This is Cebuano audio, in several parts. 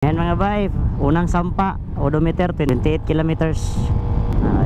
Ayan, mga bay, unang sampa, odometer 28 kilometers.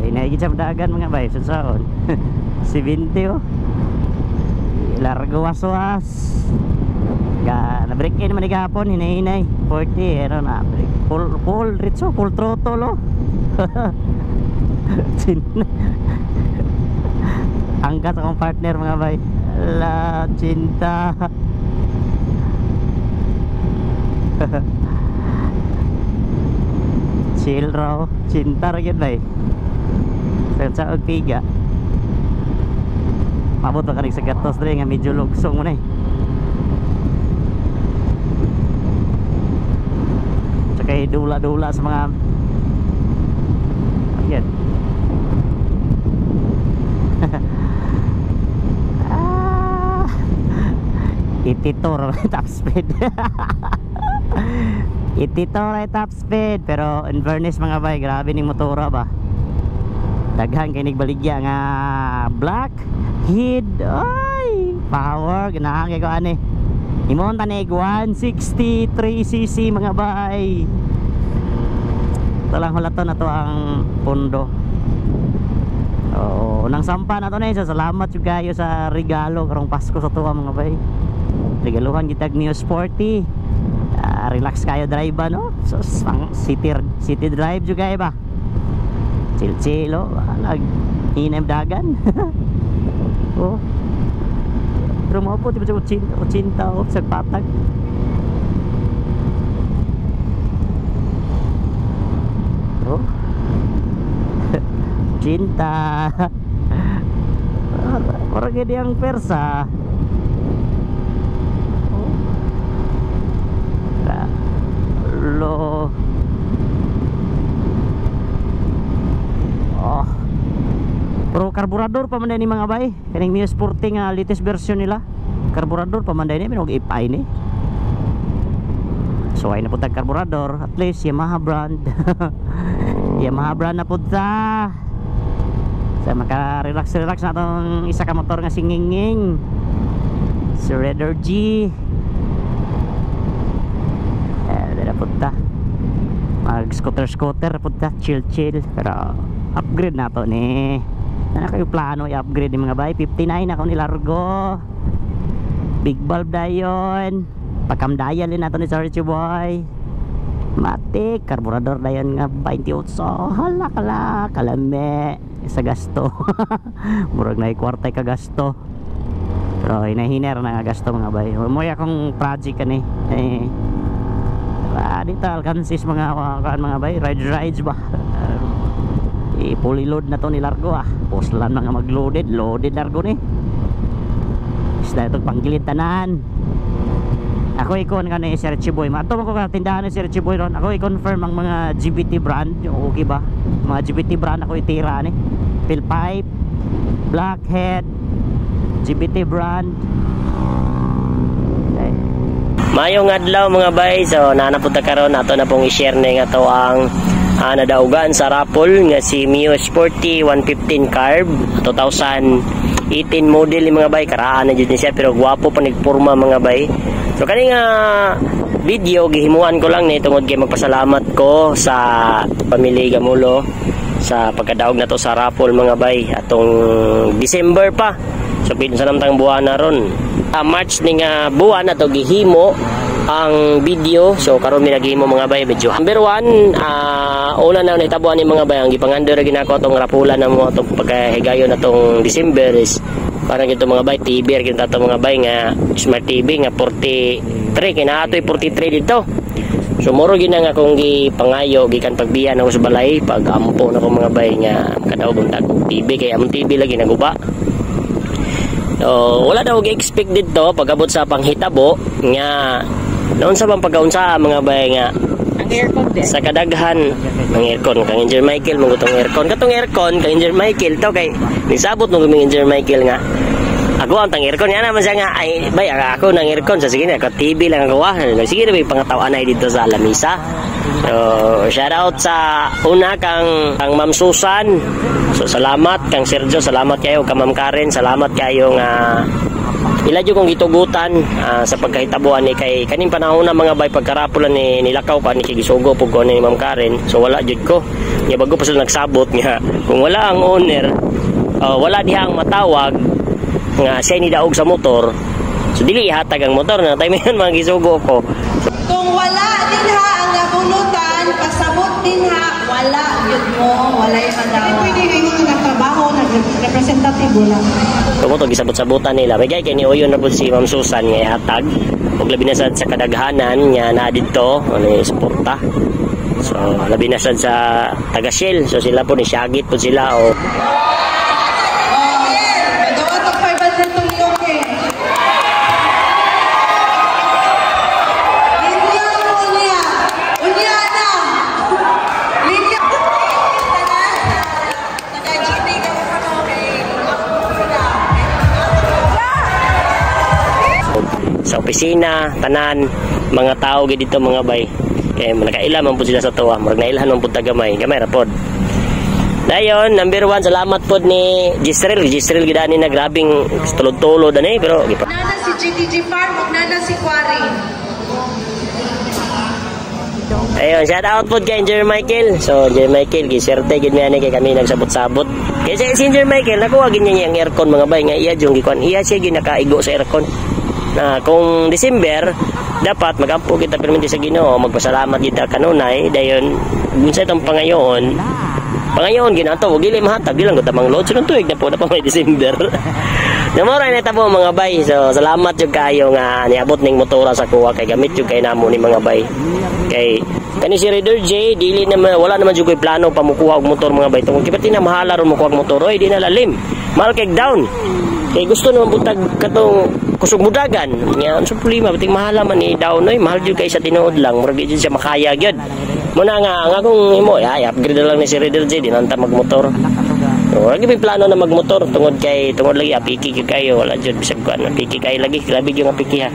Inaigit sa dagan, mga bay, sunsaon. 70 oh. Largo waswas. Ga na break in man ni gahapon, hinay-hinay. 40 ano na break. Full full ritso, full throttle oh. Angkat akong partner, mga bay. La cinta. Chill raw, cinta ra gyud, bay. Sa og piga. Mabot pa kanig sa gatos diri nga medyo lugsong mo na eh. Tsaka dula-dula sa mga ayan. Ah, 82 top speed. 82 ra top speed, pero in fairness, mga bay, grabe ning motora ba. Daghan kay nigbaligya nga black head. Ay, power ganahan kay ko ani. Imong tanig 163 cc, mga bay. Ito lang hulaton na to ang pundo. Oo, unang sampa na to na isa. Salamat jud kayo sa regalo karong Pasko sa tuwa, mga bay. Regaluhan gitag Mio Sporty. Relax kayo drive ba, no? So, pang city city drive jud kayo ba? Chill chill oh, nag hinam dagan. Oh. Pero mo po, di ba sa 80, 80 oh, sa patag. Oh. Cinta. Orang ini yang persa. Oh. Lo. Oh. Pero karburador pa man ni, mga bay. Kaning Mio Sporting nga latest version nila. Karburador pa man ni, minog ipay ni. So ay na pud tag karburador, at least Yamaha brand. Yamaha brand na pud ta. Sa maka-relax relax na tong isa ka motor nga singinging. Si Redder G. Eh, dala pud ta. Mag scooter scooter pud ta, chill chill. Pero upgrade na to ni. Na kayo plano i-upgrade ni, mga bay. 59 ako ni largo. Big valve dayon. Pagkamdayan din nato ni Sir Richie Boy. Matik, karburador dayon nga 28. Hala kala, kalame sa gasto. Murag na kwartay ka gasto. Pero hinahiner na nga gasto, mga bay. Mo akong project kani. Eh, dito alcances mga kaan, mga bay, ride rides ba. I-fully load na to ni Largo ah. Poslan mga mag-loaded, loaded largo ni. Isda ito panggilid tanan. Ako ikon ka ni Sir Chiboy. Mato man ko ka tindahan ni Sir Chiboy ron. Ako i-confirm ang mga GBT brand, yung okay ba? Mga GBT brand ako itira ni. Philpipe, Blackhead, GBT brand. Okay. Mayong adlaw, mga bay. So naa na pud ta karon, ato na pong i-share ni nga to ang nadaugan sa raffle nga si Mio Sporty 115 carb 2018 model ni, mga bay. Karaan na jud ni siya pero gwapo pa nagporma, mga bay. So kani nga video gihimuan ko lang ni tungod kay magpasalamat ko sa pamilya Gamulo sa pagkadaog na to sa raffle, mga bay, atong December pa. So pin sa namtang buwan na ron. March ni nga buwan na to gihimo ang video. So karon mi naghimo, mga bay, medyo. Number 1, una na nahitabuan ni, mga bay, ang gipangando ra ginako atong rapulan na mo atong pagkahigayon atong December is parang gito, mga bay, TV ra gyud ato, mga bay, nga smart TV nga 43 kay naa toy 43 dito. So moro gina nga akong gipangayo gikan pagbiya na ko sa balay, pag ampo na ko, mga bay, nga makadaog ang tag TV kay among TV lagi naguba. So, wala daw gi-expect dito pag-abot sa panghitabo nga noon sa bang pagkaunsa, mga bay, nga Ang aircon din. Sa kadaghan ng aircon kang Engineer Michael mo gutong aircon, katong aircon kang Engineer Michael to kay nisabot mo kami Engineer Michael nga ako ang tang aircon nga naman siya nga ay bay ako ng aircon sa sige na ako TV lang ako ah sige na may pangatawan ay dito sa lamisa. So shout out sa una kang Ma'am Susan. So salamat kang Sergio, salamat kayo kang Ma'am Karen, salamat kayo nga Ila jud kong gitugutan sa pagkahitabuan ni kay kaning panahon na, mga bay, pagka-raffle ni nilakaw ka ni kay gisugo pug ko ni Ma'am Karen. So wala jud ko nga bago pa sila nagsabot nga kung wala ang owner, wala diha ang matawag nga siya ni daog sa motor, so dili ihatag ang motor na time yun mga gisugo ko. Kung wala dinha ang nabunutan, pasabot dinha, wala gyud mo, walay Hindi madawa. Pwede kayo mga nagtrabaho, nag-representative, wala. So mo to gisabot-sabutan nila. May kay ni uyon na pud si Ma'am Susan nga ihatag. Ug labi na sad sa kadaghanan nga naa didto ano suporta. So labi na sad sa taga Shell. So sila po ni syagit po sila o Oh, nagawa tong 500 tong loke. Linya mo niya. Unya na. Linya. Taga-GT ka mo kay sila. Sa opisina, tanan, mga tao gid dito, mga bay. Kay nakaila man pud sila sa tuwa, murag nailhan man pud ta gamay, gamay ra pod. Dayon, number 1, salamat pod ni Gisrel. Gisrel gid ani na grabing tulod-tulod ani pero gipa Nana si GTG Farm ug nana si Quarry. Ayun, shout out po kay Engineer Michael. So, Engineer Michael, giserte gid mi ani kay kami nagsabot-sabot. Kay si Engineer Michael, nakuha gid niya ang aircon, mga bay, nga iya jung gikuan. Iya siya gyud nakaigo sa aircon. Na kung December dapat magampo kita perminti sa Ginoo, magpasalamat kita kanunay dayon unsa itong pangayoon. Pangayoon ginato, wag dili mahatag, di lang ko tamang load. So, nung tuig na po na pa may December. Namora na po, mga bay. So, salamat jud kayo nga niabot ning motora sa kuha kay gamit jud kay namo ni, mga bay. Kay kani si Raider J, dili naman, wala naman jud koy plano pa mukuha og motor, mga bay. Tungod kay pati na mahala ron mukuha og motor, oy, di na lalim. Mahal kay down. Kay gusto naman butag katong kusog mudagan. Nga unsa problema bating mahala man ni down oy, mahal jud kay sa tinuod lang, murag di jud siya makaya gyud. Muna nga ang akong imo ay upgrade na lang ni si Raider J, di nanta magmotor. So, lagi may plano na magmotor tungod kay tungod lagi apiki gyud kayo, wala jud bisag kuan, apiki kayo lagi, grabe gyud ang apiki ha.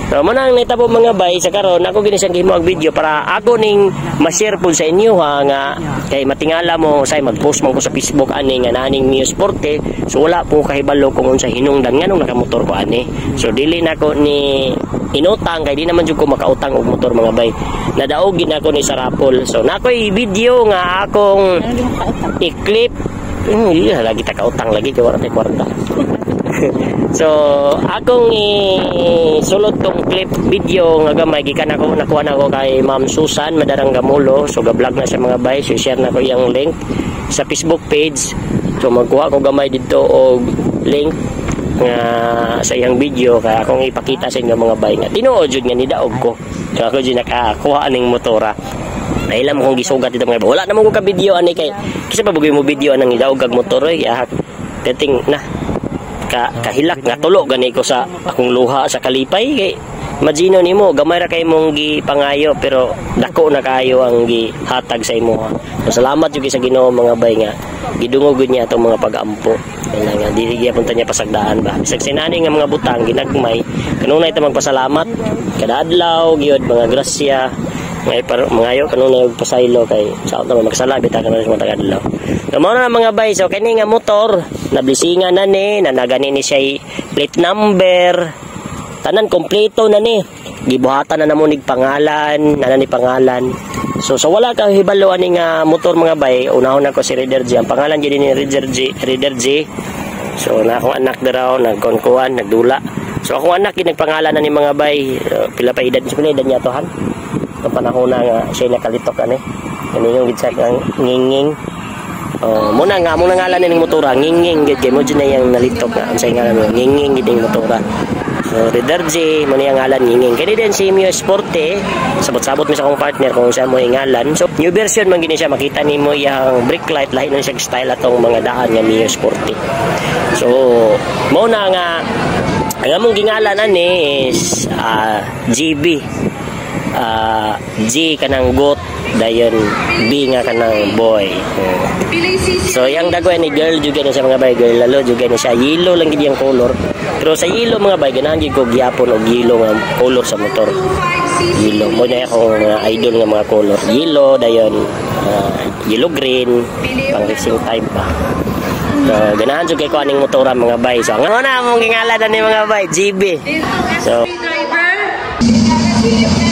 So mo nang nahitabo, mga bay, sa karon ako gini siyang gihimo og video para ako ning ma-share pud sa inyo ha, nga kay matingala mo say mag-post man ko sa Facebook ani nga naning Mio Sporte, so wala po kahibalo kung unsa hinungdan nganong nakamotor ko ani. So dili na ko ni inutang kay di naman jud ko makautang og motor, mga bay. Nadaog gid nako ni sa raffle. So nakoy video nga akong i-clip. Iya, lagi ta kautang lagi kay wala tay kwarta. So, akong isulod tong clip video nga gamay gikan ako nakuha na ako kay Ma'am Susan Madarang Gamulo. So, ga-vlog na sa mga bay. So, share na ko iyang link sa Facebook page. So, magkuha ko gamay dito og link nga sa iyang video kaya akong ipakita sa inyo, mga bay, nga tinuod jud nga nidaog ko. So, ako jud nakakuha aning motora. Nailam kong gisugat dito, mga bay. Wala naman ko ka video ani kay kisa pa bugoy mo video anang nidaog kag motor oy, ah, dating na ka kahilak nga tulo gani ko sa akong luha sa kalipay kay imagine nimo gamay ra kay mong gipangayo pero dako na kayo ang gihatag sa imo. So, salamat jud kay sa Ginoo, mga bay, nga gidungog gud niya atong mga pag-ampo. Kaya nga dili gyapon ta niya pasagdaan ba. Bisag sinani nga mga butang ginagmay, kanunay ta magpasalamat kada adlaw gyud, mga grasya ngay par mangayo kanunay og pasaylo kay sa ta magsala bitaw kanunay sa mga taga-adlaw. So mao na, mga bay, so kini nga motor nablesingan na ni, nanagani ni siya plate number, tanan kompleto na ni, gibuhatan na namo nig pangalan, nana ni pangalan. So sa wala ka hibalo ani nga motor, mga bay, unahon nako si Raider G. Ang pangalan jud ni Raider G, Raider G. So na akong anak daraw nagkonkuan, nagdula. So akong anak gid nagpangalan na ni, mga bay. Pila pa edad, pila edad niya to han ang panahon na nga siya nakalitok ani kani yung gid sa kang nginging. Oh, muna nga muna ngalan ning motora nginging gid kay mo jud na yang nalitok nga unsay ngalan mo nginging gid ning motora. So Raider J mo niya ngalan nginging. Kani din si Mio Sporte, sabot-sabot mi sa akong partner kung saan mo ngalan. So new version man gini siya, makita nimo iyang brake light, lahi na siya style atong mga daan nga Mio Sporte. So mo na nga ang among gingalan ani is GB. G kanang goat, dayon B nga kanang boy. Oh. So yang dagoy ni girl juga ni siya, mga bay, girl lalo juga ni siya, yellow lang gid yung color. Pero sa yellow, mga bay, ganahan gid ko gyapon og yellow nga color sa motor. Yellow mo na akong mga idol nga mga color. Yellow dayon yellow green pang racing type ba. So ganahan jud kay ko aning motora, mga bay. So ang una mong gingalan ani, mga bay, GB. So Driver.